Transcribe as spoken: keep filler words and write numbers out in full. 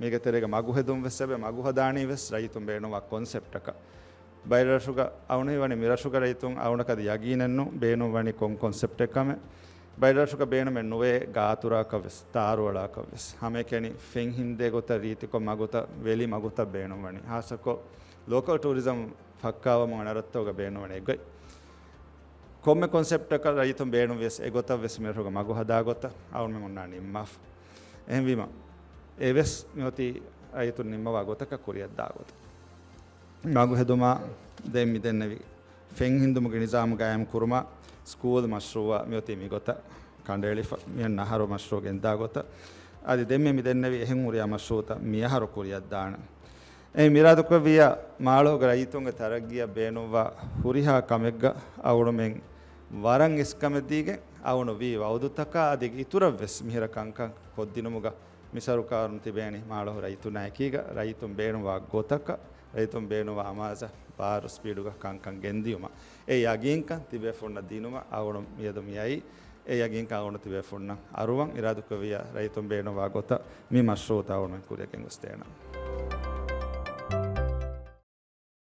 މީގެ ތެރޭގަ މަގު ހެދުން ވެސް އެބެ، މަގު ހަދާނީ ވެސް ރައްޔިތުން ބޭނުންވާ ކޮންސެޕްޓަކަށް. ބައެއް ރަށުގަ އަޅުގަނޑު ހީވަނީ މި ރަށުގަ ރައްޔިތުން އަޅުގަނޑަކަށް އަދި ޔަގީނެއް ނޫން ބޭނުން ވަނީ ކޮން ކޮންސެޕްޓެއް ކަމެއް. ބައެއް ރަށުގަ ބޭނުމެއް ނުވޭ ގާތުރާކަށް ވެސް، ތާރުއަޅާކަށް ވެސް. ހަމައެކަނި ފެން ހިންދޭ ގޮތަށް، ރީތިކޮށް މަގުތައް، ވެލި މަގުތައް ބޭނުން ވަނީ. ހާއްސަކޮށް ލޯކަލް ޓޫރިޒަމް ފައްކާވަމުން އަނެއް ރަށްތަކުގަ ބޭނުން ވަނީ އެގޮތް. ކޮންމެ ކޮންސެޕްޓަކަށް ރައްޔިތުން ބޭނުން ވިޔަސް އެގޮތަށް ވެސް މިރަށުގަ މަގު ހަދާ ގޮތަށް އަޅުގަނޑުމެން އޮންނާނީ ނިންމާފަ. އެހެންވީމަ، އެވެސް މިއޮތީ ރައްޔިތުން ނިންމަވާ ގޮތަކަށް ކުރިއަށްދާ ގޮތަށް. މަގު ހެދުމާ ދެން މި ދެންނެވި ފެން ހިންދުމުގެ ނިޒާމު ގާއިމް ކުރުމާ، ސްކޫލް މަޝްރޫއާ މިއޮތީ މިގޮތަށް ކަނޑައެޅިފަ. މިއަންނަ އަހަރު މަޝްރޫއު ގެންދާ ގޮތަށް. އަދި ދެންމެ މި ދެންނެވި އެހެން ހުރިހާ މަޝްރޫއުތައް މިއަހަރު ކުރިއަށްދާނެ. އެ މިރާދުކުރެއްވިއްޔާ، މާޅޮހުގެ ރައްޔިތުންގެ ތަރައްގީއަށް ބޭނުންވާ ހުރިހާ ކަމެއްގަ އަޅުގަނޑުމެން ވަރަށް އިސްކަމެއްދީގެން، އަޅުގަނޑު ވީ ވައުދުތަކާ އަދި އިތުރަށްވެސް މިހިރަ ކަންކަން ކޮށްދިނުމުގަ މި ސަރުކާރުން ތިބޭނީ މާޅޮހު ރައްޔިތުންނާ އެކީގަ، ރައްޔިތުން ބޭނުންވާ ގޮތަކަށް، ރައްޔިތުން ބޭނުންވާ އަމާޒަށް ބާރު ސްޕީޑުގަ ކަންކަން ގެންދިޔުމަށް. އެ ޔަގީންކަން ތިބޭފުޅުންނަށް ދިނުމަށް އަޅުގަނޑު މިއަދު މިއައީ. އެ ޔަގީންކަން އަޅުގަނޑު ތިބޭފުޅުންނަށް އަރުވަން. އިރާދަކުރެއްވިއްޔާ، ރައްޔިތުން ބޭނުންވާ ގޮތަށް މި މަޝްރޫއުތައް އަޅުގަނޑު ކުރިއަށް ގެންގޮސްދޭނަން.